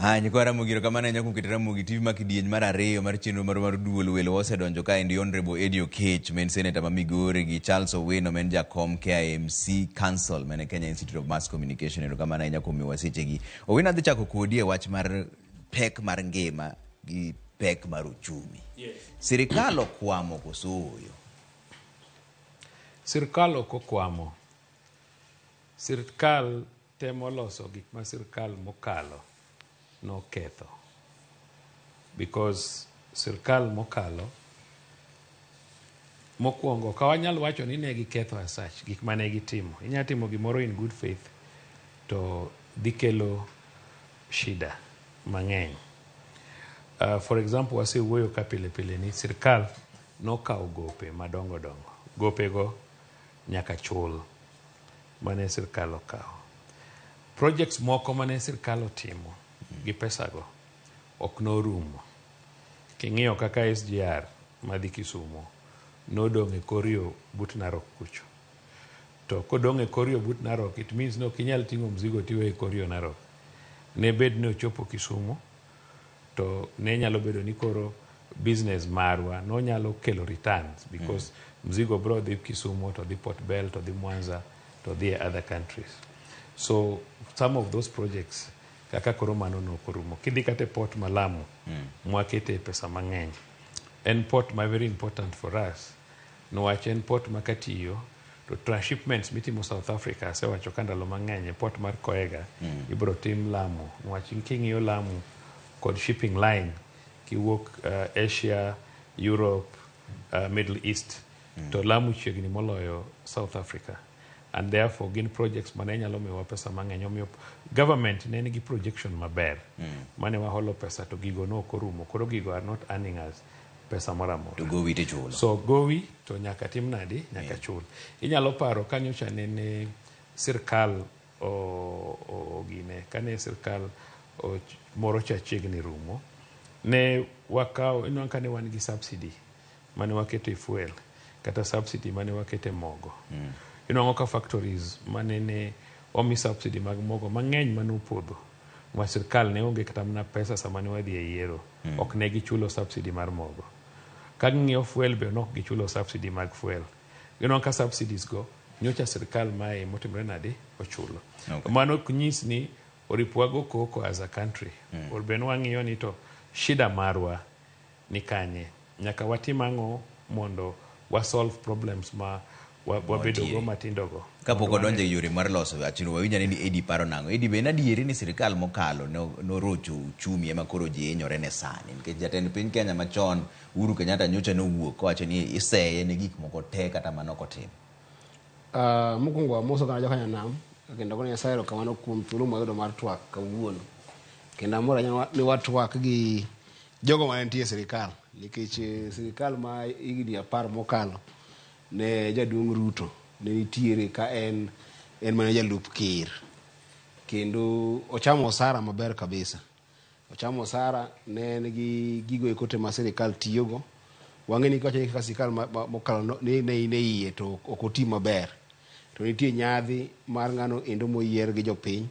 Haya, nyikwa Ramogi erokamano ahinya kuom keto Ramogi TV ma kidieny mar ariyo mar chenro marwa mar duol welo osedonjo kaendi Honorable Eddie Okech ma en seneta ma Migori gi Charles Owino ma en jakom KIMC Council ma en Kenya Institute of Mass Communication. Erokamano ahinya kuom miyowa sechegi. Owino adhi chako kodi e wach mar pek mar ngima gi pek mar uchumi. Sirikal okwamo koso ooyo? Sirkal ok okwamo. Sirkal temo loso gik ma sirkal mokalo noketho. Because sirkal mokalo mokwongo ka wanyal wacho ni ne giketho as such gik mane gitimo. Inya timo gimoro in good faith to dhi kelo shida mang'eny. For example, wasewuoyo ka pile pile ni sirkal nokawo gope madongo dongo. Gopego nyaka chul mane sirkal okawo. Projects moko mane sirkal otimo gi pesago ok norumo. King'iyo kaka SGR madhi Kisumo nodong' e kor yo but Narok kucho. To kodong' e kor yo but Narok, it means ni ok inyal ting'o mzigo tiweyo e kor yo Narok. Ne bed ni ochopo Kisumo, to ne nyalo bedo ni koro business marwa nonyalo kelo returns because mzigo bro dhi Kisumo to dhi Port Bell to dhi Mwanza to dhi e other countries. So some of those projects kaka koro mano nokorumo. Kidhi kata e port ma Lamu mwakete pesa mang'eny. En port ma very important for us niwach en port ma katiyo to transshipments mitimo South Africa asewacho ka ndalo mang'eny e port mar Coega ibro tim Lamu niwach king'iyo Lamu kod shipping line kiwuok Asia, Europe, Middle East to Lamu chiegni moloyo South Africa and therefore gin projects mane nyalo miyowa pesa mang'eny omiyo government ne nigi projection maber mane waholo pesa to gigo nok orumo koro gigo are not earning us pesa moro amora To gowi tichulo. so gowi to nyaka tim nadi nyaka chul inyalo paro ka nyocha nene sirkal ogine kane sirkal moro cha chiegni rumo ne wakawo inwang'o ka ne wan gi subsidy mane waketo e fuel kata subsidy mane waketo e mogo inwang'o ka factories mane ne omi subsidy mag mogo mang'eny mane opodho ma sirkal ne onge kata mana pesa sama ne wadhi e yiero ok ne gichulo subsidy mar mogo ka ging'iyo fuel be nok gichulo subsidy mag fuel inwang'o ka subsidies go nyocha sirkal mae motimore nade ochulo mano ok nyis ni oripo wago koko as a country or be nwang'iyo ni to shida marwa ni kanye nyaka watim ang'o mondo wa solve problems ma wabedo go matindo go Kapok odonjo e yore mar loso wachno, wawinj ane ni Eddie paro nang'o. Eddie, be en adieri ni sirikal mokalo norocho uchumi ema koro ji hinyore ne sani? Nikech jatend piny Kenya machon Uhuru Kenyatta nyocha nowuok kowacho ni iseye ne gik moko te kata mano ok otimo. Mokwongo amoso kana joka nyanam kendo agone Nyasaye erokamano kuom thuolo mwayudo mar twak kawuono. Kendo amor ahinya ni watwak gi jogo ma nitie e sirikal nikech sirikal ma higni 10 mokalo ne jaduong' Ruto ne nitiere ka en mana jalup ker kendo ochamo osara maber kabisa. Ochamo osara ne en gi gigo eko te ma sirikal tiyogo. Wang'e ni kiwacho ni kaka sirikal mokalo ne in e iye to ok oti maber. To nitie nyadhi mar ng'ano endo moyier gi jopiny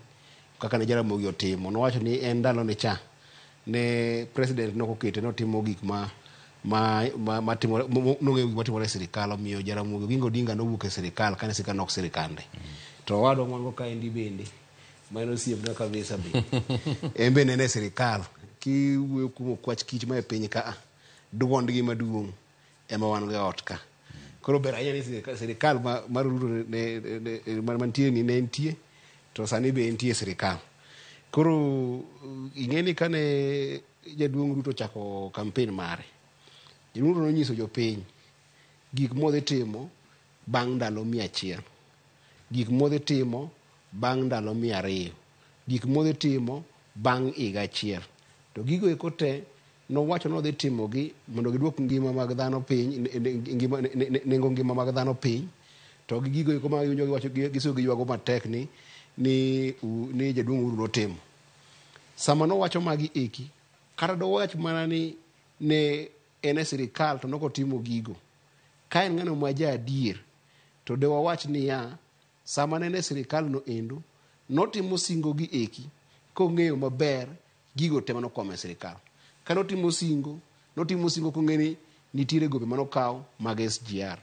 kaka ne Jaramogi otimo. Nowacho ni en ndalone cha ne president nokokete notimo gik ma matimore nong'eyo gik matimore e sirikal omiyo Jaramogi Oginga Odinga nowuok e sirikal kane sirikal nok sirikande. To owadwa mwan go kaendi bende ma en osiepna kabisa be en be ne en e sirikal kiwuoyo kuom okwach kich ma e piny ka duondgi maduong' ema wan go e ot ka. Koro ber ahinya ni sirikal mar Ruto mantie ni ne nitie to sani be entie e sirikal. Koro ing'e ni kane jaduong' Ruto ochako campaign mare, jaduong' Ruto nonyiso jopiny gik modhi timo bang' ndalo 100, gik modhi timo bang' ndalo 200, gik modhi timo bang' higa achiel. To gigo eko te nowacho ni odhi timogi mondo giduok ngima mag dhano piny, nengo ngima mag dhano piny, to gi gigo eko ma giwinjo giwacho gisiko giywago matek ni ni jaduong' Uhuru notimo. Sama nowacho magi eki, kata dowach mana ni ne en e sirikal to nokotimo gigo, ka en ng'ano ma ja adier, to de wawach niya, sama ne en e sirikal no endo, notimo singo gi eki kong'eyo maber gigo te manokwamo e sirikal. Ka notimo singo, notimo singo kong'e ni nitiere gope manokaw mag SGR.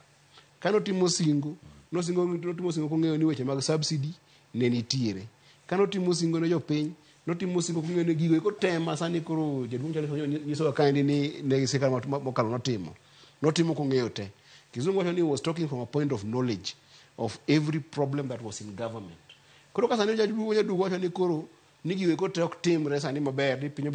Ka notimo singo, notimo singo kong'eyo ni weche mag subsidy ne nitiere. Ka notimo singo ne jopiny, notimo singo kong'eyo ni gigo eko te ma sani koro jaduong' Charles Owino nyisowa kaendi ni ne sirikal mokalo notimo. Notimo kong'eyo te. Kizungu wacho ni he was talking from a point of knowledge of every problem that was in government. Koro ka sani jaduong' wacho ni koro ni gigo eko te ok timre sani maber, ni piny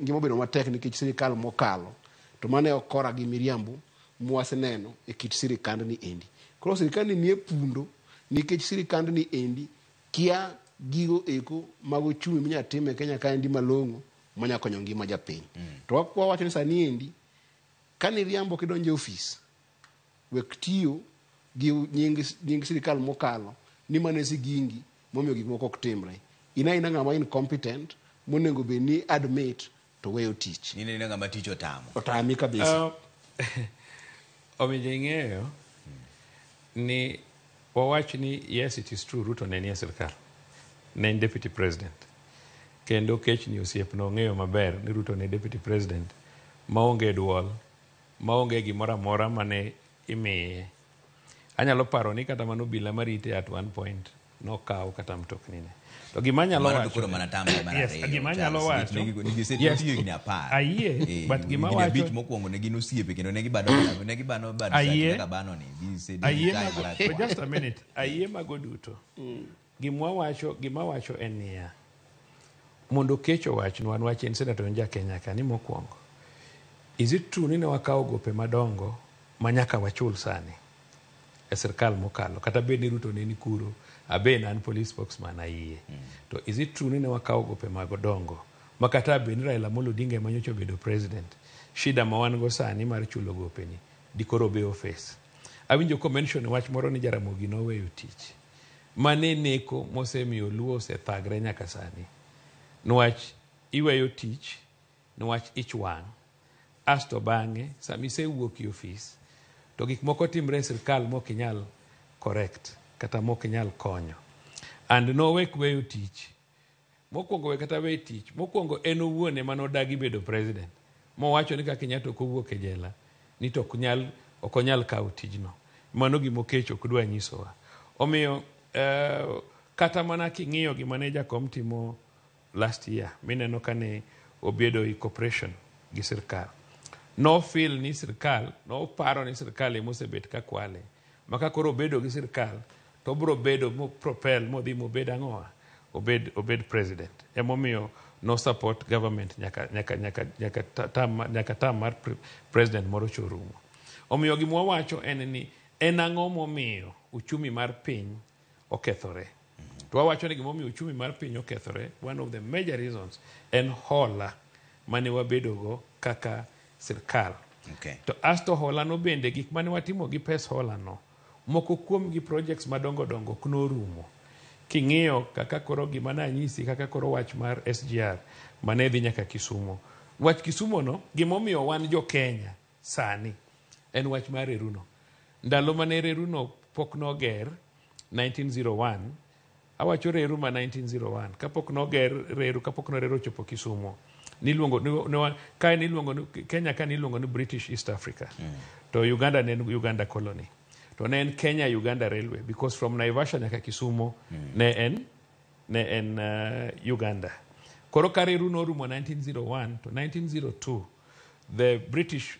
ngima obedo matek nikech sirikal mokalo. To mano e okora gi miriambo mwaseneno e kit sirikandni endi. Koro sirikandni nie pundo nikech sirikandni endi kia gigo eko mag ochumi minyalo tim e Kenya kaendi malong'o manya konyo ngima japiny. To wawacho ni sani endi ka niriambo kidonjo e ofis, wek tiyo gi nying sirikal mokalo ni mano e sigingi momiyo gik moko ok timre. In aina ng'ama incompetent monego bed ni admit to weyo tich. In aina ng'ama tich otamo. Otami kabisa. Omiyo ing'eyo ni wawach ni yes it is true Ruto ne nie sirkal. Ne en deputy president. Kendo kech ni osiepno ong'eyo maber ni Ruto ne deputy president maonge duol, maonge gimoro amora mane imiye. Anyalo paro ni kata mano obila marite at one point nokaw kata mtokni ne. To gima anyalo wacho koro mana tamre mar yes, gima anyalo wacho yes, higni 10. Ayie, but gima wacho abich mokwongo ne gin osiepe kendo ne gibado ne gibano bad kaka bano ni ayie mago, but just a minute, ayie mago duto. Gima wacho en niya, mondo kech owachnwa nwach en senator en ja Kenya ka ni mokwongo. Is it true ni ne wakawo gope madongo ma nyaka wachul sani e sirkal mokalo? Kata bed ni Ruto ne ni kuro, abe ne an police spokesman ayie. To is it true ni ne wakawo gope madongo ma kata bed ni Raila Amolo Odinga ema nyocha obedo president, shida ma wan go sani mar chulo gope ni dikoro be office. Awinjo ko mention wach moro ni Jaramogi noweyo tich. Mane neko mosemiyo Luo osethagre nyaka sani. Nwach iweyo tich, nwach ich wang'. Asto bang'e, sama isewuok e ofis, to gik moko timre e sirkal mok inyal correct, kata mok inyal konyo. And nowek weyo tich. Mokwongo we kata weyo tich. Mokwongo en owuon ema nodagi bedo president. Mowacho ni ka Kenyatta ok owuok e jela, ni to ok onyal kawo tijno. Mano gima Okech ok dwa nyisowa. Omiyo, kata mana king'iyo gima ne jakom timo last year, mineno kane obedo e cooperation gi sirkal. No feel ni sirkal, no paro ni sirkal ema osebet ka kwale. Ma ka koro obedo gi sirkal, to obiro bedo mo propel modhi mobed ang'owa, obed president. Emomiyo no support government nyaka term mar president moro chorumo. Omiyo gima wawacho en ni en ang'o momiyo uchumi mar piny okethore. To wawacho ni gimomiyo uchumi mar piny okethore, one of the major reasons en hola mane wabedogo kaka sirkal. Okay. To asto hola no bende gik mane watimo gi pes hola no, moko kuom gi projects madongo dongo ok norumo. King'iyo kaka koro gima nanyisi, kaka koro wach mar SGR mane dhi nyaka Kisumo. Wach Kisumo no, gimomiyo wan jo Kenya sani en wach mar reru no. Ndalo mane reru no pok noger 1901, awacho reru ma 1901, kapok noger reru, kapok noreru ochopo Kisumo, niluongo ni, kae niluongo ni, Kenya ka niluongo ni British East Africa. To Uganda ne en Uganda colony. To ne en Kenya Uganda Railway, because from Naivasha nyaka Kisumo ne en Uganda. Koro ka reru norumo 1901 to 1902, the British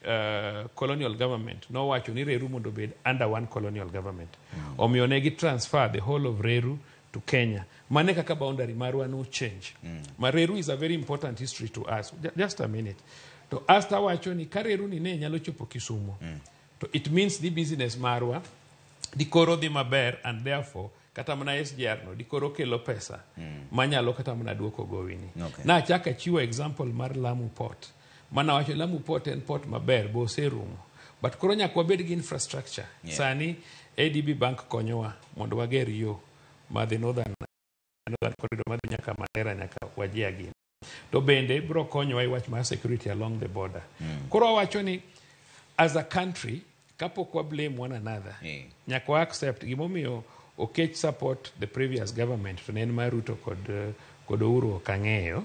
colonial government nowacho ni reru mondo obed under one colonial government. Omiyo ne gi transfer the whole of reru to Kenya. Mane kaka boundary marwa no change. Ma reru is a very important history to us. Just a minute. To asta wacho ni ka reru ni ne nyalo chopo Kisumo. To it means the business marwa dikoro dhi maber, and therefore kata mana SGR no dikoro kelo pesa manyalo kata mana duoko gowi ni. Okay. Na achako achiwo example mar Lamu Port. Mana wacho Lamu Port en port maber bo oserumo. But koro nyaka wabed gi infrastructure. Sani ADB Bank konyowa mondo wager yo madhi Northern Corridor madhi nyaka Mandera nyaka Wajir gini. To bende biro konyowa e wach mar security along the border. Koro wawacho ni as a country kapok wa blame one another, nyaka wa accept gimomiyo Okech support the previous government to ne en mar Ruto kod Uhuru ok ang'eyo.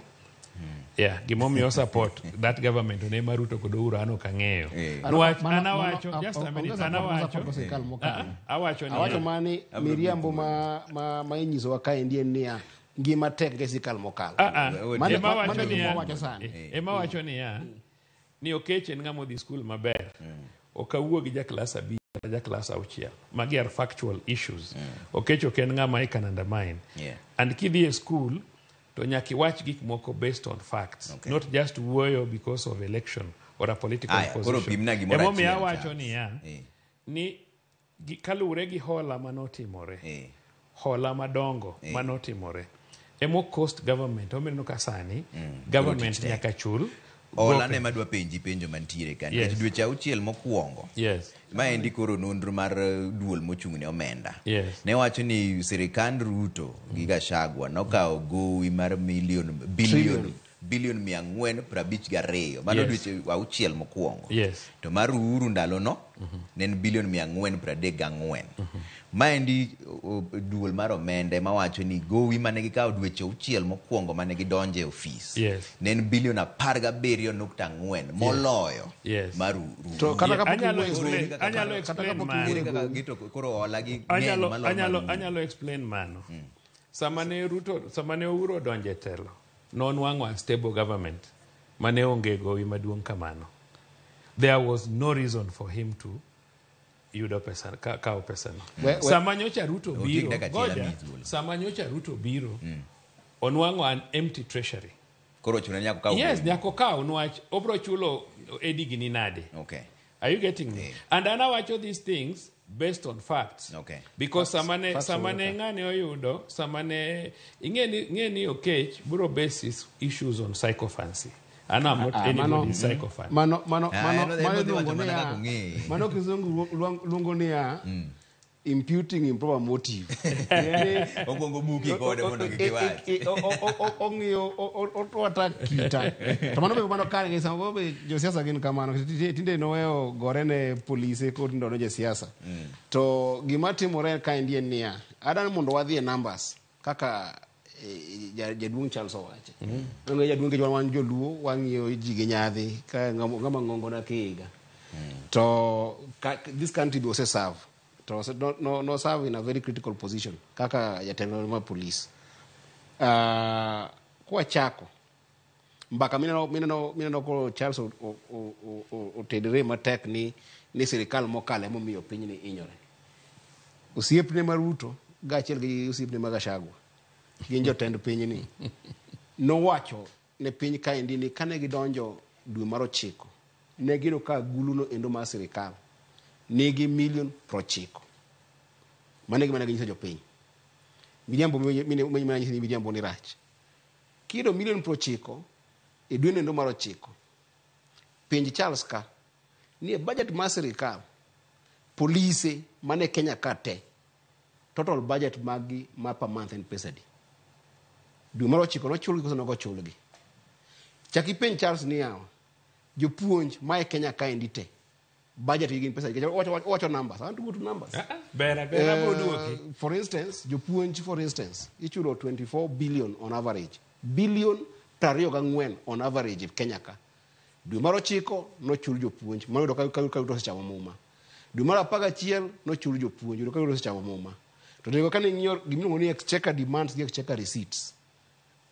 Yeah, gimomiyo support that government ne ma Ruto kod Uhuru an ok ang'eyo. Niwach an awacho, just a minute, an awacho, sirikal mokalo. Ah, awacho ni Awacho mani miriambo ma inyisowa kaendi en niya ngima tek gi sirikal mokalo. Ah, ah. Mano Ema wacho gima niya, wacho sani. Ema wacho niya, ni Okech en ng'ama odhi skul maber. Ok awuo gi ja klas 5 kata ja klas 6. Magi are factual issues. Okech ok en ng'ama I can undermine. And kidhi e school, to nyaka iwach gik moko based on facts. Not just wuoyo because of election or a political Aya, koro position. pimna gimoro Emomiyo achiel, awacho Charles. niya, ni kaluwore gi hola manotimore, hola madongo manotimore, emo cost government, omineno ka sani, government Koro tich tek. nyaka chul Hola gope. ne madwa penji penjo mantiere ka. Yes. Nikech dweche 6 mokwongo. Maendi koro nonro mar duol mochung' ne omenda. Ne wacho ni sirikand Ruto gi Gachagua nokawo gowi mar bilion 452. Mano dweche 6 mokwongo. To mar Uhuru ndalono ne en bilion 434. Maendi duol mar omenda ema wacho ni gowi mane gikawo dweche 6 mokwongo mane gidonje e ofis. Ne en bilion 17.4 moloyo mar Uhuru. To kata kapok Anyalo iwuoyo e gowi, explain, anyalo kata explain kapok mano. iwuoyo e Kaka gowi. gito koro hola gi ng'eny maloyo mar Uhuru. Anyalo explain mano. Sama ne Ruto, sama ne Uhuru odonjo e telo, nonwang'o a stable government mane onge gowi maduong' kamano. There was no reason for him to yudo pesa, kawo pesa no. Sama nyocha Ruto Otiek biro, dakika achiel ngoja, abich thuolo. sama nyocha Ruto biro, onwang'o an empty treasury. Koro chuno ni nyaka okaw Yes, gowi. nyaka okaw niwach obro chulo Eddie gini nade. Okay. Are you getting me? And an awacho these things based on facts. Because Facts sama ne work. ng'ane oyudo, sama ne ing'e ni Okech bro basis issues on sycophancy. And I'm not anybody's sycophant. En odhi wacho mana kaka ong'eye. Mano kizungu luongo niya imputing improper motive. Yani, Okwongo buki kode mondo kik iwach. Ong'iyo, otwata kita. To mano be mano kare gi sama be josiasa gin kamano. Tinde noweyo gore ne polise kod ndono josiasa. To gima timore kaendi en niya, adwaro mondo wadhi e numbers kaka jaduong' Charles owacho. Onge jaduong' nikech wan joluo wang'iyo ji gi nyadhi ka ng'ama ng'ongo na kihiga. To this country be ose serve. To ose, no, no, no serve in a very critical position kaka jatelo mar police. Kwachako mbaka mineno ko Charles otedre matek ni sirikal mokalo emomiyo pinyni hinyore. Osiepne mar Ruto kaachiel gi osiepne mag Gachagua gin jotend pinyni nowacho ne piny kaendi ni kane gidonjo dwe mar 9 ne giyudo ka aguluno endo mar sirikal nigi milion 90. Mano e gima ne ginyiso jopiny. Miriambo mine nyiso ni miriambo ni rach. Kiyudo milion 90 e dwe endo mar 9, penj Charles ka ni e budget mar sirikal polise mane Kenya ka te total budget maggi ma per month en pesa adi? Dwe mar 9 nochulgi koso nok ochulgi? Chak ipenj Charles ni yawa, jopuonj ma e Kenya kaendi te budget gi gin pesa adi? Nikech owacho numbers. I want to go to numbers. Bera, bera bro duoki. For instance, jopuonj for instance, ichulo 24 billion on average. Billion 24 on average e Kenya ka. Dwe mar 9 nochul jopuonj, mano yudo ka Ruto osechamo muma. Dwe mar 11 nochul jopuonj, yudo ka Ruto osechamo muma. To tego kane ing'iyo gimiluongo ni exchequer demands gi exchequer receipts,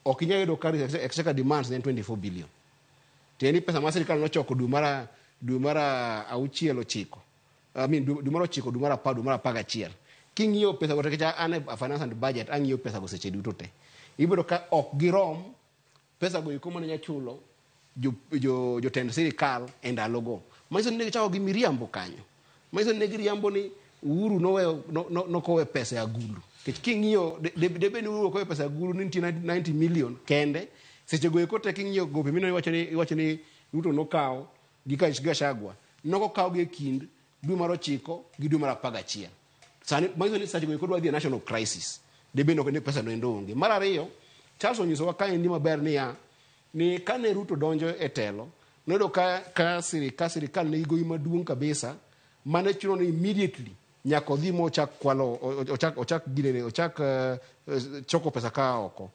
ok inyal yudo ka exchequer demands ne en 24 billion. Tiende ni pesa ma sirikal nochoko dwe mar 6 9. I mean, dwe mar 9, dwe mar 10, dwe mar 11. King'iyo pesa go nikech an e finance and budget, ang'iyo pesa go seche duto te. Ibiro ka ok girom pesa go eko mane nya chulo jotend sirikal e ndalogo. Manyiso ni ne gichako gi miriambo kanyo. Manyiso ni ne giriambo ni Uhuru nokowe pesa e agulu. Nikech king'iyo, debe ni Uhuru okowe pesa e agulu ni nitie 90 million kende. Seche go eko te king'iyo gope mineno iwacho ni Ruto nokawo gi Gachagua. Nokokawo gi e kind dwe mar 9 gi dwe mar 11. Sani, manyiso ni seche go eko dwa dhi e national crisis. Debe ni ok ni pesa no endo onge. Mar ariyo, Charles onyisowa kaendi maber niya, ni kane Ruto donjo e telo, noyudo ka sirikal nigi gowi maduong' kabisa, mane chuno ni immediately nyaka odhi mochak kwalo, ochak ginene, ochak choko pesa ka oko.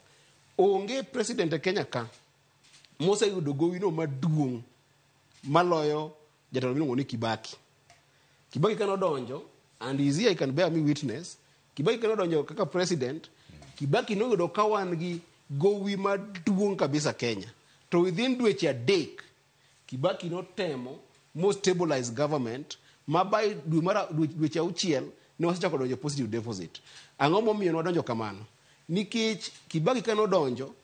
Onge president e Kenya ka Moseyudo gowino maduong' maloyo jatelo miluongo ni Kibaki. Kibaki kane odonjo, and is here, he can bear me witness. Kibaki kane odonjo kaka president, Kibaki noyudo ka wan gi gowi maduong' kabisa Kenya. To within dweche 3, Kibaki notemo mo stabilize government ma by dwe mar dweche 6 ne wasechako donjo positive deficit. Ang'o momiyo ne wadonjo kamano? Nikech Kibaki kane odonjo,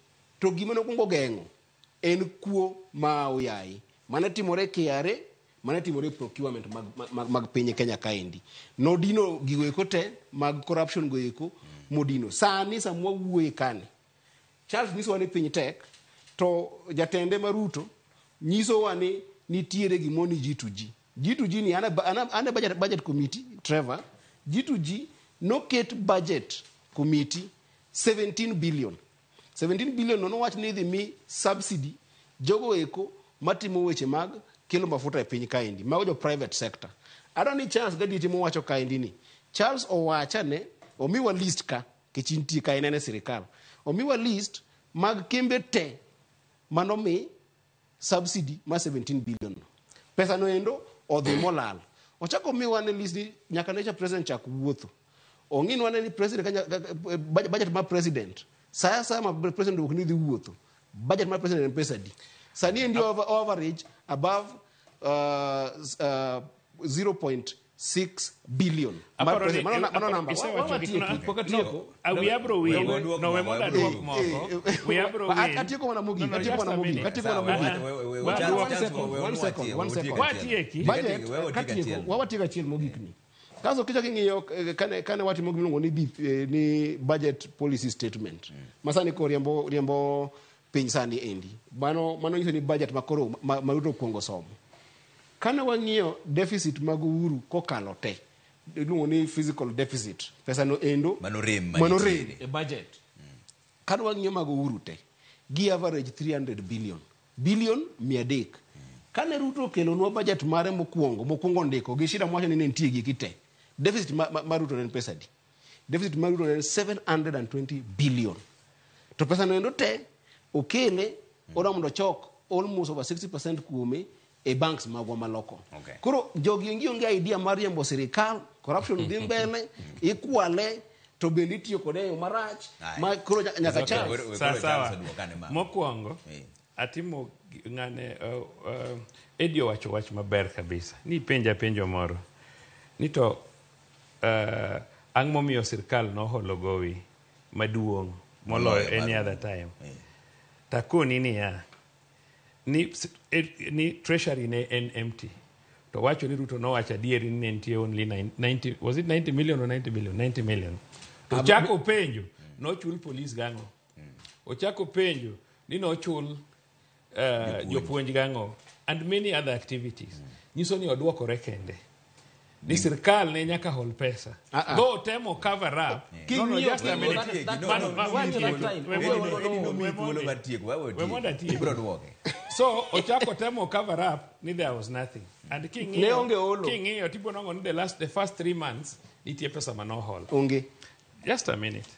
to gima nokwongo geng'o en kuo ma oyayi mane timore KRA, mane timore procurement mag piny Kenya kaendi. Nodino gigo eko te mag corruption go eko modino. Sani sama wawuoye kani, Charles nyisowa ni piny tek, to jatende ma Ruto nyisowa ni nitiere gimoro ni G2G. G2G ni an e budget committee, Trevor. G2G noket budget committee 17 billion. 17 billion no nowach ni idhi mi subsidy jogo eko matimo weche mag kelo mafuta e piny kaendi, mago jo private sector. Adwa ni Charles gadieche mowacho kaendi ni Charles owacha ne omiwa list ka kech intie ka en e sirikal, omiwa list mag kembe te manomi subsidy ma 17 billion no. Pesa no endo odhi molal. Ochako omiwa ne list ni nyaka ne cha president chak wuotho. Ong'inwa ne ni president budget mar president. Sa asaya ma president owuok ni dhi wuotho, budget mar president en pesa adi? Sani endi average above 0.6 billion. Mar Aparo ni- president. Mano namba. Isewacho Wa gik watieki, pok atieko. Wiya biro wil. We duok No, we moko, mondo we aduok duok moko. Wiya biro wil. Atieko mana mogik, No, no, atieko just mana a mogik, minute. atieko mana Sawa, mogik. Charles, One second, we one second, watieki one second. achiel. Watieki. Budget, We watieki katieko, achiel. wawatieko achiel mogik ni. Kaso kichako ing'iyo kane watimo gimiluongo ni BP, ni budget policy statement. Ma sani koro riembo piny sani endi. Mano nyiso ni budget ma koro ma Ruto okuongo somo. Kane wang'iyo deficit mag Uhuru kokalo te, iluongo ni physical deficit. Pesa no endo Mano rem mano manitiere. rem e budget. Kane wang'iyo mag Uhuru te, gi average 300 billion. Billion 300. Kane Ruto okelonwa budget mare mokwongo ndiko gi shida mwacho ni ne nitie giki te. Deficit ma Ruto ne en pesa adi? Deficit ma Ruto ne en 720 billion. To pesa no endo te okele odwa mondo ochok almost over 60% kuome e banks magwa maloko. Okay. Koro jogi onge onge idea mar riembo sirikal, corruption dhi mbele, ikwale, to bende itiyo kode e yo marach, Aye. ma koro nyaka Okay. Charles. We Sawa, koro sawa. Charles oduok ane ma. Mokwongo, atimo ng'ane Eddie owacho wach maber kabisa. Ni penja penjo moro. Ni to ang' momiyo sirkal noholo gowi maduong' moloyo Moloyo any mar other time. Takoni niya, ni treasury ne en empty. To wacho ni Ruto nowacho adieri ni ne nitie only 90, was it 90 million or 90 billion? 90 million. To ochako penjo, nochul police gang'o? Ochako penjo ni nochul jopuonj gang'o? And many other activities. Nyiso ni oduokore kende. Ni sirkal ne nyaka hol pesa. Though otemo cover up. No, no, just a minute. We mondo atieki. Ibiro duoke. So ochako temo cover up ni there was nothing. And Ne onge holo. king'iyo tipo nongo ni the first 3 months nitie pesa manohol. Onge. Just a minute.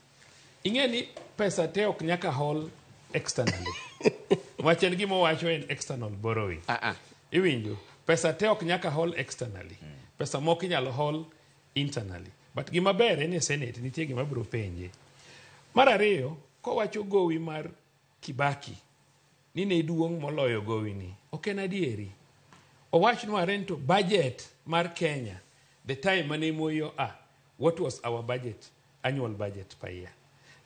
Ing'e ni pesa te ok nyaka hol externally. Wach en gima owacho en external borrowing. Iwinjo, pesa te ok nyaka hol externally. Pesa moko inyalo hol internally. But gima ber en e Senate nitie gima biro penje. Mar ariyo, kowacho gowi mar Kibaki ni ne duong' moloyo gowi ni, ok en adieri. Owachnwa rento budget mar Kenya, the time mane Moi oa, what was our budget, annual budget per year?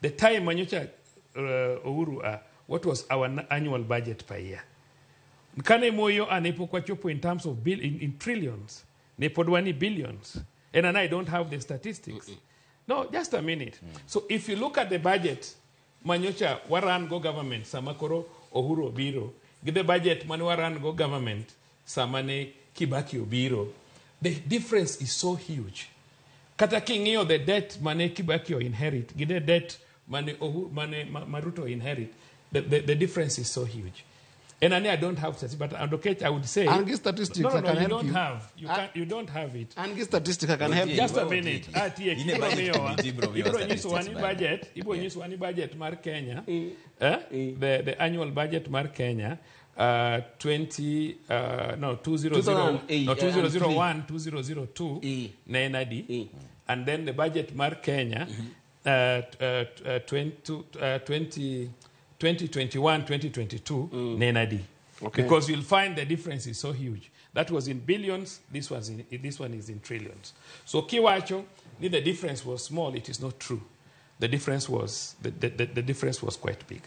The time manyocha Uhuru a, what was our annual budget per year? Kane Moi oa ne pok wachopo in terms of bill, in trillions, ne pod wan ni billions. And I don't have the statistics. No, just a minute. So if you look at the budget, manyocha waran go government, sama koro Uhuru obiro, gi the budget mane waran go government, sama ne Kibaki obiro, the difference is so huge. Kata king'iyo the debt mane Kibaki o inherit, gi the debt mane Uhuru, mane ma Ruto inherit, the difference is so huge. And I don't have statistics, but Andokech, I would say. An gi statistics, No, no, I no, can you help don't you. have. You can't, you don't have it. An gi statistics, I can help you. Just a Well, minute. Otieki. Ah, Tieki, In a ibro budget miyowa. committee, ibro miyowa Ibro nyisowa ni statistics, budget, ibro Yeah. nyisowa ni budget mar Kenya. Eh? The annual budget mar Kenya 20 no 200 2008, no 2001 2002 Eh. ne en adi. Eh. And then the budget mar Kenya 20 2021 2022 ne en adi. Okay. Because you'll find the difference is so huge. That was in billions, this one is in trillions. So kiwacho, ni the difference was small, it is not true. The difference was the difference was quite big.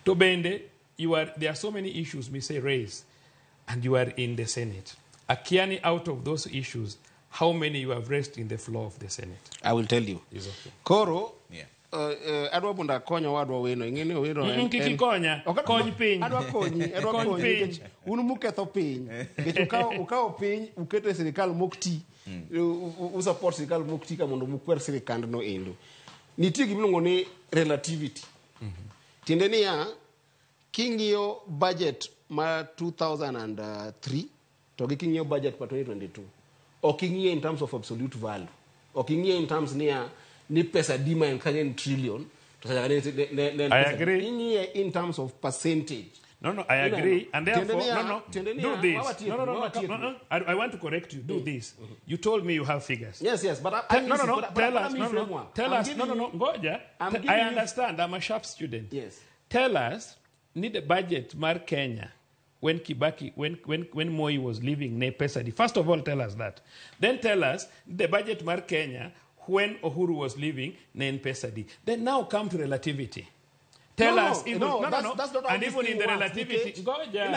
To bende, there are so many issues we say raise, and you are in the Senate. Akiani, out of those issues, how many you have raised in the floor of the Senate? I will tell you. Is okay. Koro, Yeah. Adwa mondo akony owadwa Owino. Ing'e ni Owino en- Kik en- ikonya. Ok, Kony piny. Adwa konyi, adwa Kony konyi piny. nikech un muketho piny. Nikech ukawo piny, uketo e sirikal mok ti. U support sirikal mok ti ka mondo mukwer sirikandno endo. Nitie gimiluongo ni relativity. Tiende niya, king'iyo budget ma 2003 to gi king'iyo budget ma 2022, ok ing'iye in terms of absolute value. Ok ing'iye in terms niya, ni pesa di ma en kanyo en trillion, to sacha ne en I pesa di. agree. Ing'iye in terms of percentage. No, no, I agree. And therefore, no, do this. No, no, no, no, no, I want to correct you. Do this. You told me you have figures. Yes, yes, but No, no, no. Tell us. No, no. Tell us. No, no, no. Ngoja. I understand. I'm a sharp student. Yes. Tell us, need a budget mar Kenya when Kibaki, when Moi was leaving, ne pesa di. First of all, tell us that. Then tell us the budget mar Kenya when Uhuru was leaving, ne pesa di. Then now come to relativity. Tell us, even, no, no, no, that's not how and even in the works, relativity, Ngoja,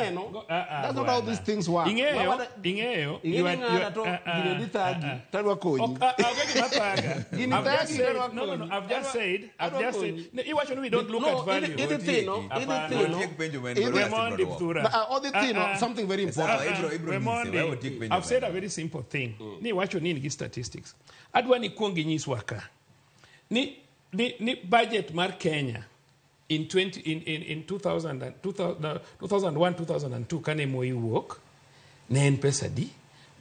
that's not how these things work. Ing'eyo, you are, I've just said, we don't look at value. Something very important. I've said a very simple thing. Ni wacho ni gi statistics. Adwa ni kuongi nyiswa ka. Ni budget mar Kenya in 2001 2002 kane Moi wuok ne en pesa di.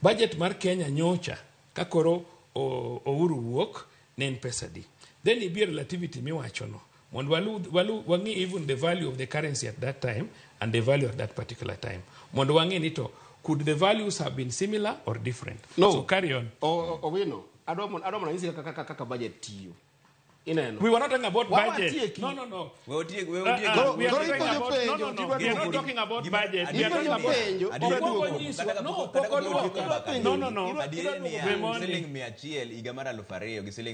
Budget mar Kenya nyocha ka koro Uhuru wuok ne en pesa di. Then ibi relativity miwacho no mondo walu wang'i even the value of the currency at that time and the value at that particular time mondo wang'i ni to could the values have been similar or different. No. So carry on. Owino, adwa mondo anyisi kaka budget tiyo. We were not talking about budget. No, no, no. We are not talking about budget. We are talking about. No, no, no. It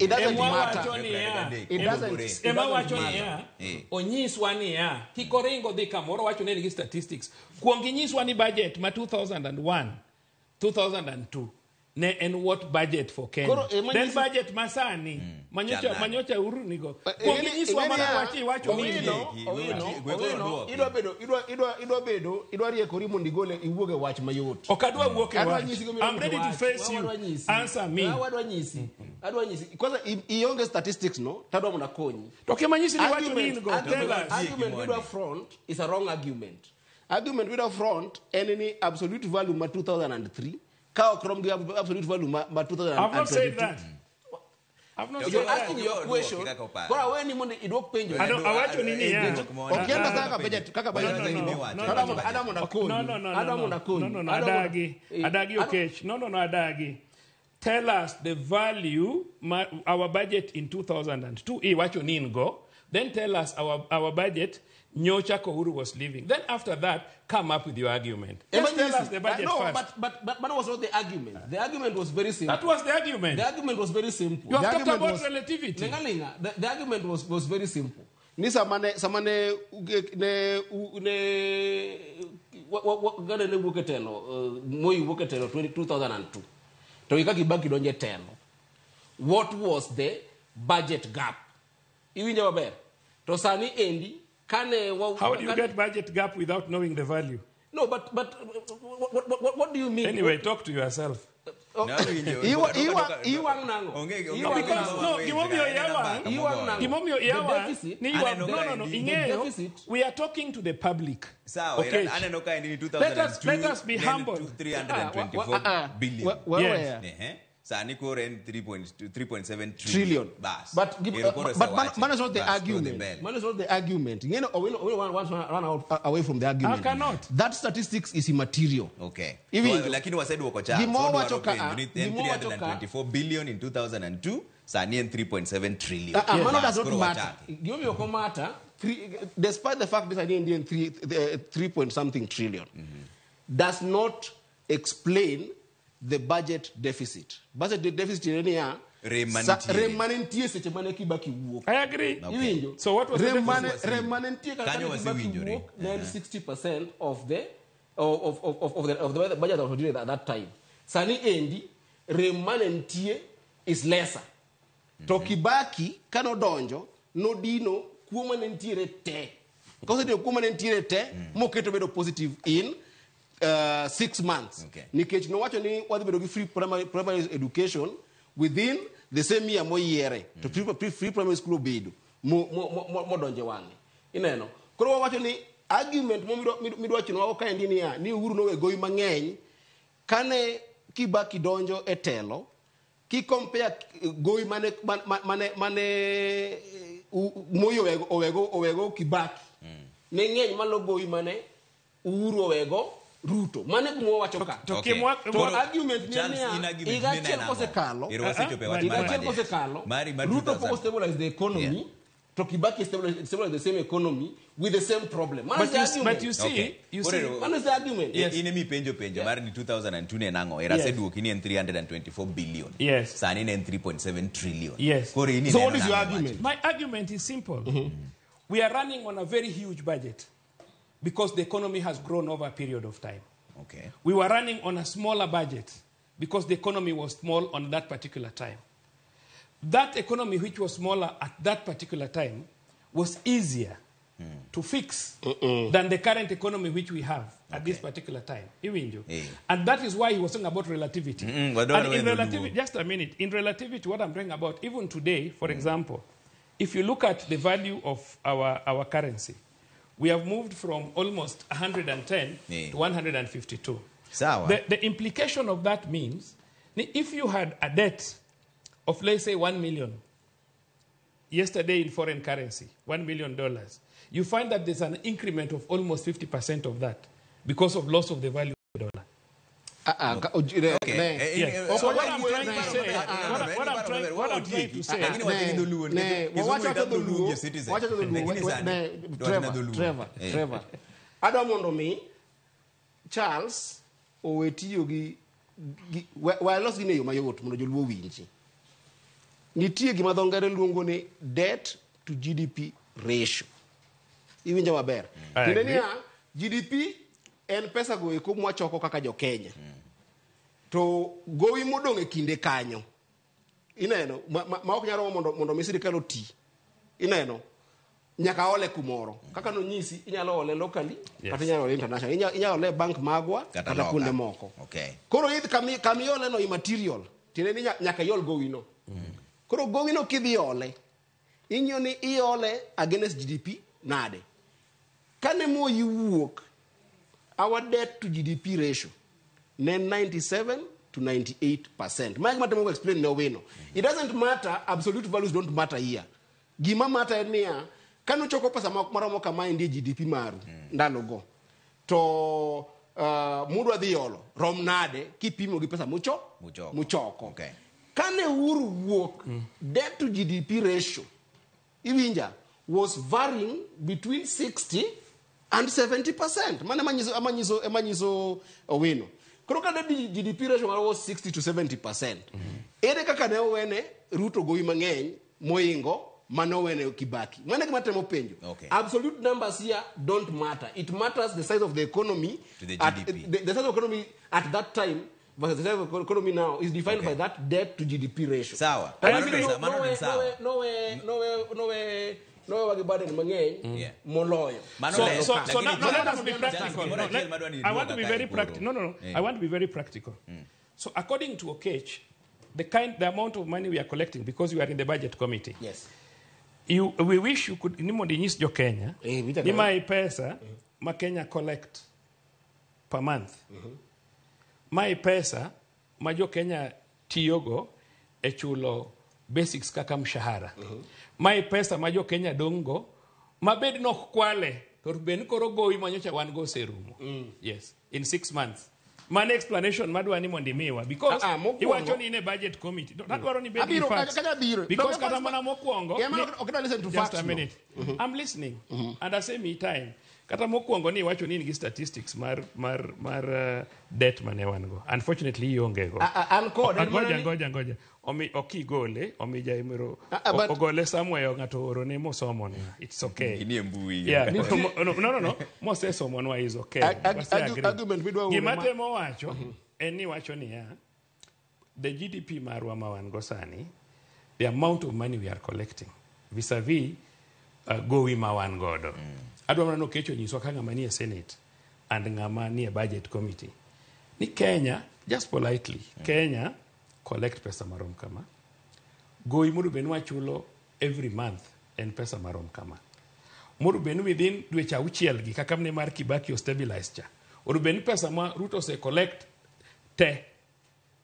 doesn't matter. It doesn't. Ema wacho niya, onyiswa niya, kik oringo dhi kamoro wacho ne nigi statistics. Kuong inyiswa ni budget ma 2001, 2002. Ne en what budget for Kenya? Then budget masani manyocha Uhuru nigo. Kuong inyiswa mana wacho ni idwa riekori mondo igole iwuog e wach mayot. Ok adwa wuok e wach. I'm ready to face you. Answer me. Adwa nyisi. Kwanza ionge statistics no, tadwa mondo akonyi. To kema nyisi ni wacho ni go. Tell us. Argument without front is a wrong argument. Argument without front en ni absolute value ma 2003 absolute value ma 2022. I've not said that. I've not said You're that. asking your question. Kora we ni mondo idwok penjo. Awacho nini ya? Okienda kaka budget, kaka budget. Adam Ondakonyi. No. Adam Ondakonyi. No, Adagi. Adagi Okech. No, Adagi. Tell us the value our budget in 2002. Iwacho ningo. Then tell us our budget nyocha Uhuru was leaving. Then after that, come up with your argument. Just tell us the budget first. But that was not the argument. The argument was very simple. That was the argument. The argument was very simple. You have talked about relativity. The argument was very simple. Ni samane ne gane wuok e telo, Moi wuok e telo 2002. To ika Kibaki donje telo. What was the budget gap? Iwinjo maber. To sani endi How do you get budget gap without knowing the value? No, but what do you mean? Anyway, talk to yourself. Iwang' nang'o? No, because no, gimomiyo yawang', gimomiyo yawang' ni no, ing'eyo, we are talking to the public. Sawa, okay. Aneno ka endi ni 2002, let us be humble. 324 billion. Yes. Sani koro en 3.7 trillion. Bas. But man is not the argument. Man is not the argument. You know, we want to run out away from the argument. I cannot. That statistics is immaterial. Okay. Lakini waseduoko cha. 324 billion in 2002. Sani en 3.7 trillion. Mano does not matter. Gimomiyo matter. Despite the fact that Indian 3 point something trillion, does not explain the budget deficit. Budget deficit ni remanentie seche mane Kibaki wuok. I agree. Okay. So what was the deficit? Remanentie kaka Kibaki wuok, then 60% of the of the budget of during at that time. Sani endi remanentie is lesser. To Kibaki kano donjo no dino kuo manentiere te. Kosedino kuo manentiere te moketo bedo positive in 6 months. Okay. Nikech nowacho ni wadhi bedo gi free primary education within the same year moyiere. To free primary school obedo modonje wang'e. Ineno. Koro wawacho ni argument midwachonwa kaendi niya ni Uhuru nowe gowi mang'eny kane Kibaki donjo e telo ki compare gowi mane Moi owego Kibaki ne ng'eny malo gowi mane Uhuru owego Ruto. Mane kuma wacho ka. To argument ni higa achiel kosekalo, Ruto pok stabilize the economy. To Kibaki stabilize the same economy with the same problem. But you see, Mano is the argument. Yes. In emi penjo mar ni 2002 ne nang'o? Era aseduoki ni en 324 billion. Yes. Sani ne en 3.7 trillion. Yes. So what is your argument? My argument is simple. We are running on a very huge budget because the economy has grown over a period of time. Okay. We were running on a smaller budget because the economy was small on that particular time. That economy, which was smaller at that particular time, was easier to fix than the current economy which we have at this particular time. And that is why he was talking about relativity. And in relativity, just a minute, in relativity, what I'm talking about, even today, for example, if you look at the value of our currency, we have moved from almost 110 to 152. Sawa. The implication of that means if you had a debt of, let's say, 1 million yesterday in foreign currency, $1 million, you find that there's an increment of almost 50% of that because of loss of the value of the dollar. Okay. Yes. So what I'm trying to say, what I'm trying to say, Trevor. Adwa mondo mi Charles owe tiyo gi walos gine yo mayot mondo joluo winji. Nitie gima dho ngere luongo ni debt to GDP ratio. Iwinjo maber. Tiende niya GDP en pesa go eko mwachoko kaka jo Kenya. To gowi modong' e kinde kanyo. Ineno ma ok nyal romo mondo mi sirikal oti. Ineno nyaka ole kumoro. Kaka nonyisi inyalo ole locally, kata inyalo ole international. Inyalo ole bank magwa kata kuonde moko. Okay. Koro idh kamiole no immaterial. Tiende ni nyaka iol gowi no. Koro gowi no kidhi ole, ing'iyo ni iole against GDP nade. Kane Moi wuok, our debt to GDP ratio ne 97 to 98%. Mike Matemo explain ne Owino. It doesn't matter, absolute values don't matter here. Gima matter en niya, kano choko pesa maromo kama endi GDP maru ndalo go. To mudwa dhi olo rom nade kipimo gi pesa muchoko. Okay. Kane Uhuru wuok, debt to GDP ratio iwinja was varying between 60 and 70%. Mane manyiso Owino. Koro ka GDP ratio was 60 to 70%. Ere kaka ne owene Ruto gowi mang'eny moingo mane owene Kibaki. Mane gima temo penjo. Okay. Absolute numbers here don't matter. It matters the size of the economy to the GDP. The size of the economy at that time versus the size of the economy now is defined by that debt to GDP ratio. Sawa. No wagi burden mang'eny moloyo. So now let us be practical. I want to be very practical. No. I want to be very practical. So according to Okech, the amount of money we are collecting, because you are in the budget committee, Yes. we wish you could, ni mondo inyis jo Kenya, Eh, ni mae pesa ma Kenya collect per month. Mae pesa ma jo Kenya tiyogo e chulo basics kaka mshahara. Mae pesa ma jo Kenya dong'go, ma bed nok kwale, to bed koro gowi ma nyocha wan go oserumo. Yes, in 6 months. Mano explanation madwa ni mondo imiwa, because Mokwongo- iwacho ni in e budget committee. To adwaro ni bed gi Abiro, facts. kaka abiro. Because Donge kata facts- mana mokwongo, Yeah, man, ok idwa listen to Just facts, a no. minute. I'm listening. And asemiyi time. Kata mokwongo ni iwacho ni in gi statistics mar debt mane wan go. Unfortunately ionge go. An kod, en mana Ngoja, ni- ngoja. Omi okigole, omi jaimero But- ogole somewhere ng'ato oorone mosomonwa. It's okay. Inie mbui. Yeah. No. Mosesomonwa is okay. Wase agree. Argument midwa oro Gima ma- temo wacho en ni wacho niya, the GDP marwa ma wan go sani, the amount of money we are collecting vis-a-vis gowi ma wan godo. Adwa mana ni Okecho onyiswa ka ng'ama nie Senate and ng'ama nie budget committee. Ni Kenya, just politely, Kenya collect pesa marom kama. Gowi mondo bed ni wachulo every month en pesa marom kama. Mondo bed ni within dweche auchiel gi kaka ne mar Kibaki o stabilize cha. Onego bed ni pesa ma Ruto ose collect te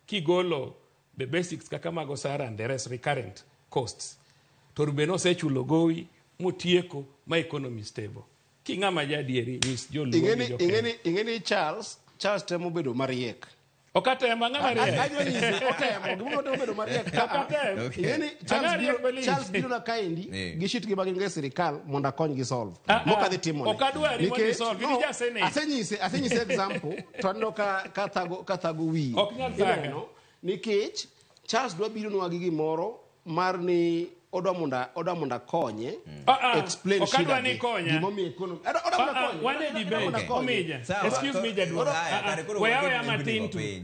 kigolo the basics kaka mag osara and the rest recurrent costs. To onego bed ni osechulo gowi motieko ma economy stable. Ki ng'ama jadieri nyis joluo gi jo-Kenya. Ing'eni Charles temo bedo mariek. Ok atemo, ang'ama riek. Adwa nyisi, otemo, gimomiyo otemo bedo mariek ka. Ok atem. Okay. Ing'eni Ang'ama riek malich. Charles biro na kaendi Eh. gi shit gi ma gin go e sirikal mondo akony gi solve. Ah, Mok ah. adhi timone. Ok adwari mondo Nikech- isolve, in no, ja Senate. Asenyise example to aneno ka thago wiye. Ok nyal thaga. Ineno? Nikech Charles dwa biro nwa gi gimoro mar ni odwa mondo akonye explain Ok adwa shida ni gi. ikonya. Gimomiyo economy. Odwa mondo akonye. Wan e Odwa mondo debate. akonye. Omija. Sawa. Excuse me, jaduong'. Haya, kare koro Weya waket weya nembni matin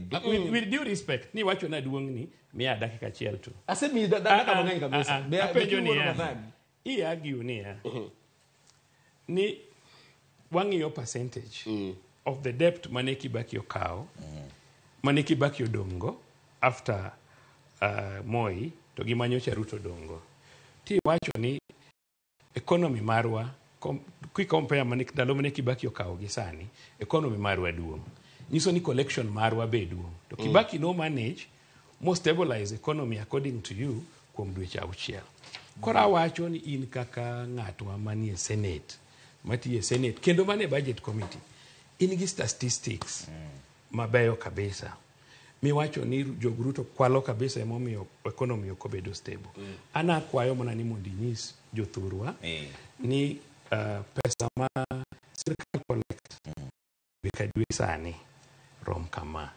go tu. piny. With due respect, ni wacho na duong' ni miya dakika achiel tu. Asemiyi dakika mang'eny kabisa. Apenjo Be kiwuono niya. mathagi. I argue niya. Ni wang'iyo percentage of the debt mane Kibaki okawo, mane Kibaki odong'go after Moi to gi manyocha Ruto odong'go. Ti wacho ni economy marwa ki compare mane ndalo mane Kibaki okawo gi sani, economy marwa duong'. Nyiso ni collection marwa be duong'. To Kibaki no manage mo stabilize economy according to you kuom dweche auchiel. Koro awacho ni in kaka ng'atwa manie Senate, matiyo e Senate kendo manie budget committee, in gi statistics mabeyo kabisa. Miwacho ni jog Ruto kwalo kabisa emomiyo economy ok obedo stable. An akwayo mana ni mondo inyis jothurwa ni pesa ma sirkal collect dwe ka dwe sani rom kama.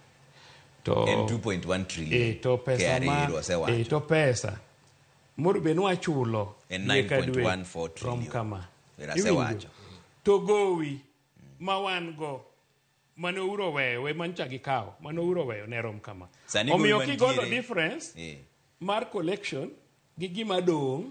To En 2.1 trillion. To pesa KRA ma wasewacho. To pesa moro be nwachulo En dwe ka dwe 9.14 trillion. rom kama. Ero asewacho. Iwinjo? To gowi ma wan go mane Uhuru oweyo, we mancha gikawo, mane Uhuru oweyo ne rom kama. Sani gowi Omiyo mantiere- kigolo difference mar collection gi gima dong',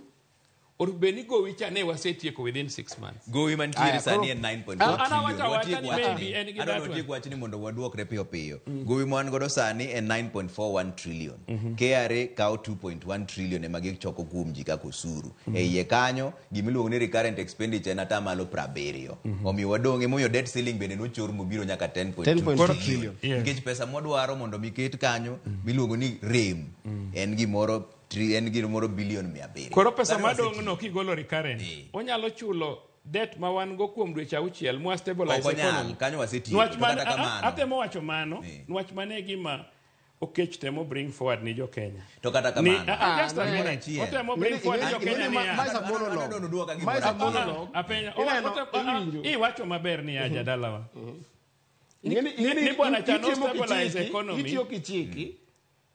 onego bed ni gowi cha ne wasetieko within 6 months. Gowi mantiere Aya, sani koro- en 9.4 An awacho trillion. awacha Watiek ni wachni. maybe en gi Adwa that ni watiek one. wachni mondo waduokre piyo piyo. Gowi ma wan godo sani en 9.41 trillion. KRA kawo 2.1 trillion ema gichoko kuom ji kaka osuru. E iye kanyo gimiluongo ni recurrent expenditure en atamalo 70. Omiyo wadong' emomiyo debt ceiling bende nochor mobiro nyaka 10.2 10.2 trillion. trillion. Yes. Nikech pesa mwadwaro mondo mi ket kanyo miluongo ni rem en gimoro en gimoro bilion 700. Koro pesa Kare madong' wasetiyo. no kigolo recurrent, onyalo chulo debt ma wan go kuom dweche auchiel mwa stabilize Ok onyal, economy. kanyo wasetieko. Nwach To man- kata kamano. atemo wacho mano, nwach mane e gima Okech temo bring forward ni jo Kenya. To kata Ni, kamano. just a Ah, minute. achiel. Otemo bring forward ni jo Kenya niya. Ma is a monologue. Adwa duoka Ma is a gimoro achiel. monologue. Apenja. Ineno, iwinjo. Iwacho maber niya jadalawa. Ing'eni Ni bwana cha no itimo stabilize kichiki, economy.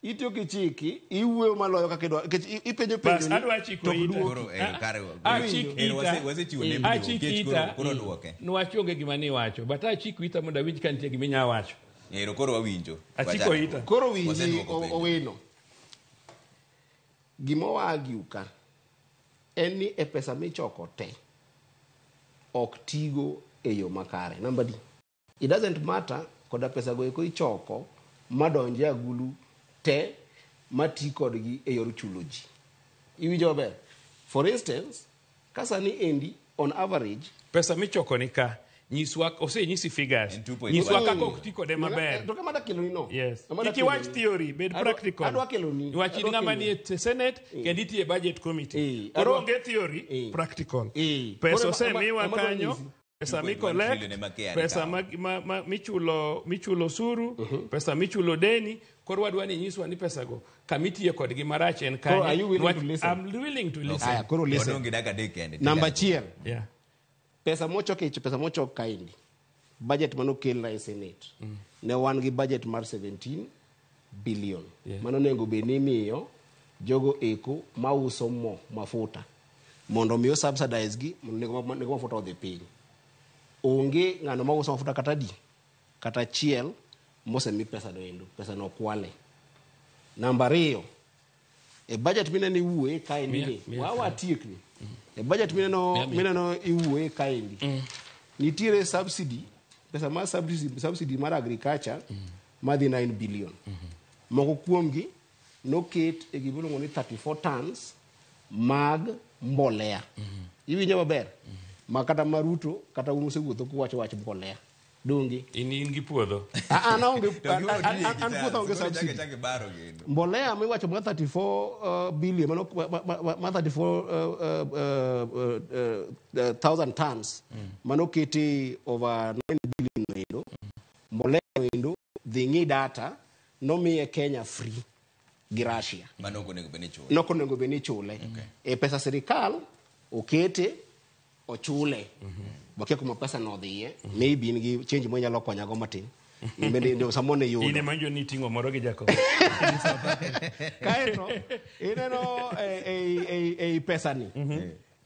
Itiyo kichiki, iwuoyo maloyo kaka idwa. Nikech ipenjo Bas, penjo ni, adwa chiko to ok ita. duoki. Koro, kare- Achik ita. wasechiwo nembni, Achik Okech ita. koro duoke. Nwach onge gima niwacho. But achiko ita mondo awinj ka nitie gima inya wacho. Ero koro wawinjo. Achiko Wachak. ita. Koro winji Waseduoko penjo. Owino. Gima oargue ka en ni e pesa michoko te ok tigo e yo makare. Namba di. It doesn't matter koda pesa go eko ichoko madonje agulu te mati kodgi e yor chulo ji. Iwinjo maber? For instance, ka sani endi on average Pesa michoko ni ka, nyiswa, osenyisi figures. En 2.1. Nyiswa kaka ok ti kode maber. To kama dakeloni no. Yes. Kama Kik iwach dakeloni. theory, bed practical. Adwa keloni. Wach in Adwa ng'ama keloni. nie Senate kendo itie budget committee. Koro onge theory, practical. Pesa Koro osemiwa ema adwa kanyo, nyisi. pesa 2.1 mi-collect, trillion ema KRA pesa kawo. ma michulo osuru, pesa michulo deni, koro wadwa ni nyiswa ni pesa go kamitiye kodgi marach en Koro kanye. are you willing to listen? I'm willing to listen. Aya, koro listen. Wadong' gi dakika 3 kende. Namba 1. Pesa mochok e pesa mochok kaendi. Budget manokel e Senate. Ne wan gi budget mar 17 billion. Mano onego bed ni imiyo jogo eko mauso mo mafuta mondo mi subsidize gi mondo nengo mafuta odhi piny. Onge ng'ano mauso mafuta kata adi kata achiel mosemi pesa no endo. Pesa no okwale. Namba 2, e budget mineno iwuoye kaendi ni, Mia wa watiekni. E budget mineno Mia, mia. mineno iwuoye kaendi. Nitiere subsidy, pesa mar subsidy, subsidy mar agriculture madhi 9 billion. Moko kuomgi noket e gimiluongo ni 34 tons mag mbolea. Iwinjo maber? Ma kata ma Ruto kata un usewuotho kuwacho wach mbolea. Donge? In gi puodho. Ah, ah, naonge To gimoro an puotha onge Koro subsidy. chake baro kendo. Mbolea miwacho mar 34 billion mano ma 34 thousand tons manoketi over 9 billion endo. Mbolea endo dhi ng'i data nomiye Kenya free gi Russia. Mano ok onego bed ni ichule. Nok onego bed ni ichule. E pesa sirikal okete ochule. Wakia kuma pesa no odhiye. Maybe in gi change monyalo konyago matin. In bende samoro ne In yudo. ema njo niting'o moro gi Jacob. Kaeto ineno ei pesani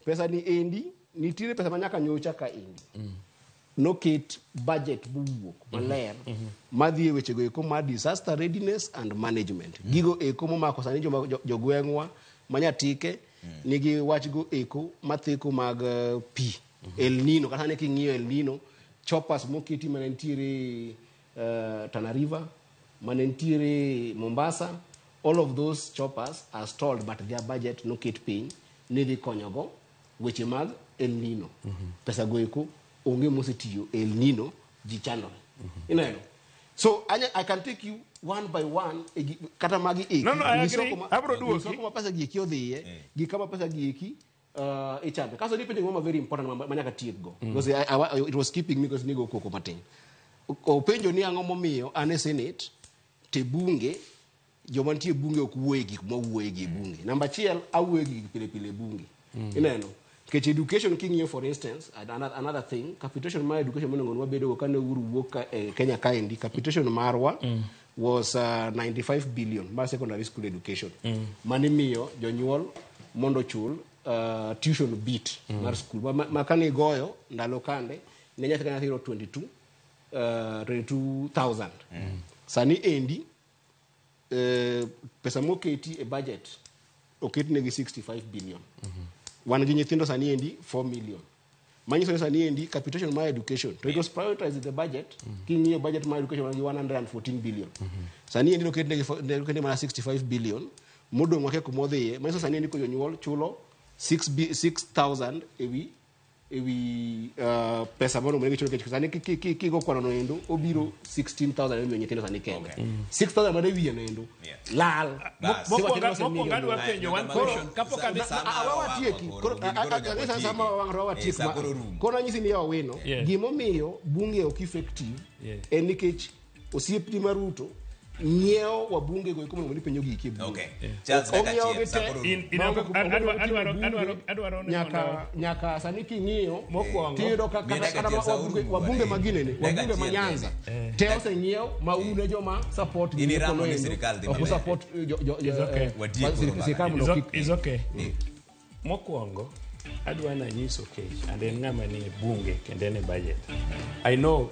pesani endi nitiere pesa ma nyaka nyocha ka endi noket budget mowuok maler madhi e wechego eko mar disaster readiness and management. Gigo eko momako sani joma jogweng'wa manyatike nigi wachgo eko matheko mag pi El Nino. Kata ne king'iyo El Nino, choppers moketi mane nitiere Tana River, mane nitiere Mombasa, all of those choppers are stalled, but their budget noket piny ni dhi konyogo weche mag El Nino. Pesa go eko onge mosetiyo El Nino, ji chandore. Ineno? So I can take you one by one e kata magi eki. No, I Nyiswa agree. Abro duoki. Nyiswa kuma pesa gi eki odhiye, gi kama pesa gi eki ichande. Kaso nipenjo gima very important ma nyaka tiek go. Because it was keeping me because nigo koko matin. Openjo ni ang'o momiyo an e Senate te bunge joma nitie e bunge ok wuoye gik mwawuoye gi e bunge. Namba achiel, awuoye gi gik pile pile e bunge. Ineno? Nikech education king'iyo, for instance, another thing, capitation mar education monego wabedogo kane Uhuru wuok ka, Kenya kaendi, capitation marwa was 95 billion mar secondary school education. Mane miyo jonyuol mondo ochul tuition bit mar school. Ma kane igoyo ndalo kande, ne nyathi ka nyathi yudo 22 22,000. Sani endi pesa moketi e budget oketnegi 65 billion. Wan gi nyithindo sani endi 4 million. Manyiso ni sani endi capitation mar education to it was prioritized in the budget. King'iyo budget mar education, wan gi 114 billion. Sani endi noketnegi noketnegi mana 65 billion modong' wakia kumodhiye. Manyiso sani endi ko jonyuol chulo 6 6000 ewi pesa moro monego chulo, nikech sani kigo kwano no endo obiro 16,000 emiyo nyithindo sani kende. 6,000 mane wiye no endo lal. Bas. Mokwongo adwa penjo one question kapok adhi. Watieki. Sama wawang' to wawatiek. Sa koro rumo. Koro anyisi ni Owino, gimomiyo bunge ok effective en nikech osiepni ma Ruto ng'iewo wabunge go eko mondo ni penjo giki e bunge. Okay. Charles, dakika Ong'iewo achiel, gi sa te. koro rumo. Adwaro ni nyaka nyaka sani king'iyo Mokwongo. tiyudo ka Miya kata dakika kata achiel, sa wabunge orumo, wabunge bwana. maginene Dakika wabunge ma achiel Nyanza kende. te oseng'iew ma un e joma support In gini iramo kono ni endo, sirikal dhi ok maber. support It's okay. Watiek koro sirikal mbaka. mondo kik Is okay. Mokwongo, adwa nanyiso Kech and en ng'ama nie bunge kendo en e budget. I know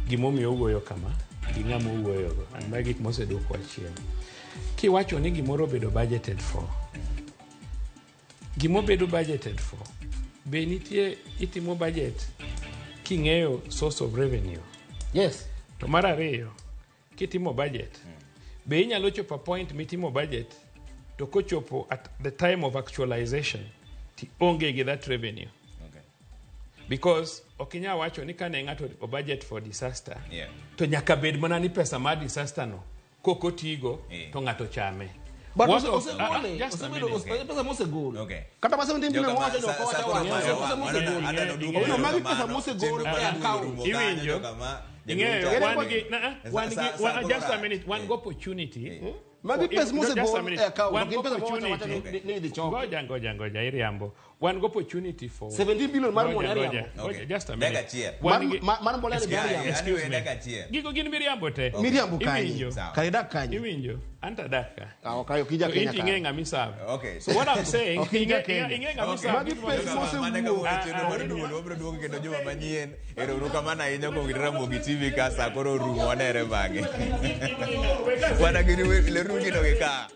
gimomiyo owuoyo kama gi ng'ama owuoyogo and magi gik moseduoko achien. Kiwacho ni gimoro obedo budgeted for, gimobedo budgeted for, be nitie itimo budget king'eyo source of revenue? Yes. To mar ariyo, Kitimo budget, be inyalo chopo a point mitimo budget to kochopo at the time of actualization ti onge gi that revenue. Because ok inyal wacho ni kane ng'ato o budget for disaster to nyaka bed mana ni pesa mar disaster no kok otigo to ng'ato chame. But What of- osegole, just a osebedo minute. pesa mosegol. Okay. Kata ma 17 billion Joka ma- wacho ni sa- ok sa- owacho koro wacho. mayo Pesa wa- mosegol. mano- aneno duoko Owino, magi pesa erokamano. mosegol Chenro e mar duol account. orumo kanyo, Iwinjo? joka ma- Ing'eyo, jaduong' wan Chako. gi, na, wan gi, Sa- sa- wan, just a koro minute, wan eh. gi opportunity. Magi pesa Just a mosegol minute. e account. Wan Ok gin pesa mowacho awacha opportunity. ni idhi chok. Ngoja, ngoja, ngoja, iriambo. Wan gi opportunity for 17 billion mar Ngoja, mbolea ngoja, riambo. ngoja, Okay. just a Dakika minute. achiel. Wan Mar- gi- mar mbolea ni Excuse ber me, riambo. excuse Anyway, me. dakika achiel. Gigo gin miriambo te. Miriambo kanye? Iwinjo. Sawa. Kare idak kanye? Iwinjo. Anta daka. Ah, ok, ok ija To Kenya inti ing'e kare. ng'ama iserve. Okay. So what I'm saying, Ok ija ing'e Kenya. ing'e ng'ama Okay. iserve. Magi pesa Joka ma- mane mosewuok. kawuono chenro mar duol, wabiro duogo kendo juma manyien. Ero uru kamano ahinya kuom kit Ramogi TV ka sa koro orumo wanere bang'e. Wana gini leruru gino gi ka.